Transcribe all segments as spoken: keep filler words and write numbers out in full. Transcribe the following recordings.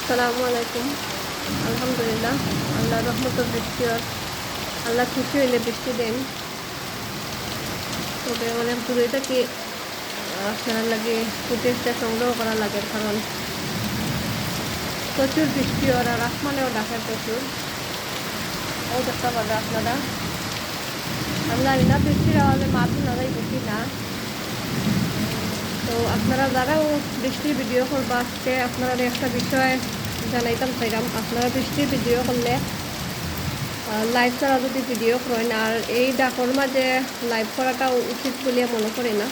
আসসালামু আলাইকুম। আলহামদুলিল্লাহ, আল্লাহর রহমতর বৃষ্টি অর, আল্লাহ খুশি অইলে বৃষ্টি দেইন। তবে অনেক দূরে থাকি আপনারার লাগি footage টা সংগ্রহ করা লাগের, কারণ প্রচুর বৃষ্টি অর আর আসমানেও ডাকের প্রচুর। অউ দেখতা পাররা আপনারা, আমি জানি না বৃষ্টির আওয়াজে মাত হুনা যাইবো কি না। তো আপনারা যারাও বৃষ্টির video করবা, আজকে আপনারারে একটা বিষয় জানাইতাম চাইরাম। আপনারা বৃষ্টির video করলে, আহ, live ছাড়া যদি video করেন, আর এই ডাকর মাঝে live করাটা উচিত বলিয়া মনে করি না।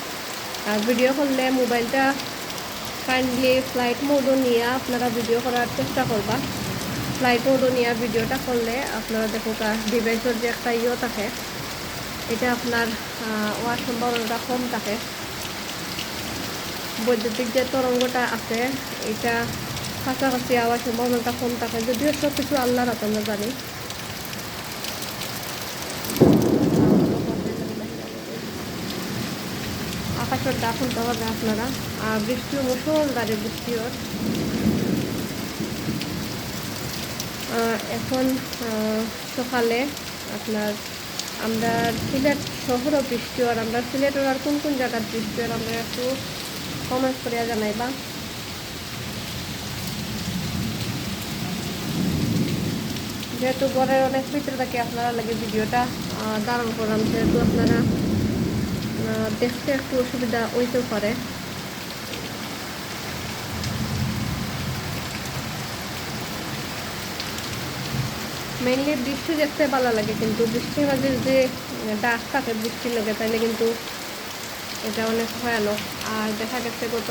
আর video করলে mobile টা kindly flight mode ও নিয়া আপনারা video করার চেষ্টা করবা। Flight mode ও নিয়া video টা করলে আপনারা দেখউক্কা, device অর যে একটা ইয়ে থাকে, ইটা আপনার, আহ, অওয়ার সম্ভাবনাটা কম থাকে। বৈদ্যুতিক যে তরঙ্গটা আছে, ইটা কাছাকাছি অওয়ার সম্ভাবনাটা কম থাকে, যদিও সব কিছু আল্লাহর হাতে, আমরা জানি। আকাশর ডাক হুনতা পাররা আপনারা। আর বৃষ্টিও মুষলধারে বৃষ্টি অর। আহ, এখন, আহ, সকালে আপনার আমরার সিলেট শহরও বৃষ্টি অর, আমরার সিলেটর আর কুন কুন জাগাত বৃষ্টি অর, আমরারে একটু comment করিয়া জানাইবা। যেহেতু ঘরর অনেক ভিতরে থাকি, আপনারার লাগি video টা, আহ, ধারণ করলাম, যেহেতু আপনারা, আহ, দেখতে একটু অসুবিধা অইতেও পারে। Mainly বৃষ্টি দেখতে ভালা লাগে, কিন্তু বৃষ্টির মাঝে যে ডাক থাকে বৃষ্টির লগে, তাইলে কিন্তু ইটা অনেক ভয়ানক। আর দেখা গেছে গত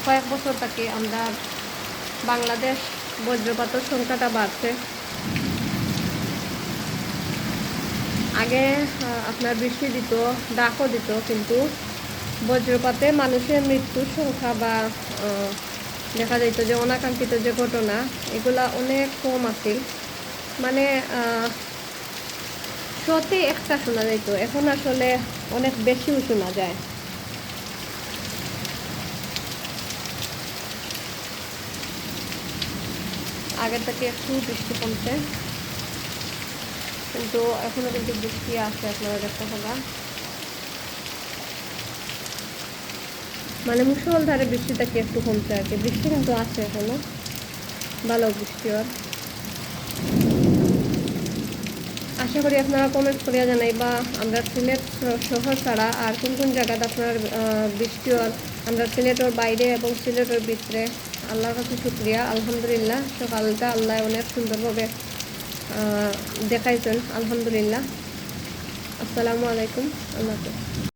কয়েক বছর থাকি আমরার বাংলাদেশ বজ্রপাতর সংখ্যাটা বাড়ছে। আগে, আহ, আপনার বৃষ্টি দিত, ডাকও দিত, কিন্তু বজ্রপাতে মানুষের মৃত্যুর সংখ্যা বা, আহ, দেখা যাইত যে অনাকাঙ্ক্ষিত যে ঘটনা, এগুলা অনেক কম আছিল। মানে, আহ, শতে একটা হুনা যাইত, এখন আসলে অনেক বেশিও হুনা যায়। আগের থাকি একটু বৃষ্টি কমছে, কিন্তু এখনো কিন্তু বৃষ্টি আছে, আপনারা দেখতা পাররা। মানে মুষলধারে বৃষ্টি থাকি একটু কমছে আর কি, বৃষ্টি কিন্তু আছে এখনো, ভালা বৃষ্টি অর। আশা করি আপনারা comment করিয়া জানাইবা, আমরার সিলেট শহর ছাড়া আর কুন কুন জাগাত আপনার, আহ, বৃষ্টি অর, আমরার সিলেটর বাইরে এবং সিলেটর ভিতরে। আল্লাহর কাছে শুকরিয়া, আলহামদুলিল্লাহ, সকালটা আল্লাহ অনেক সুন্দরভাবে, আহ, দেখাইছেন, আলহামদুলিল্লাহ। আসসালামু আলাইকুম, আল্লাহ হাফেজ।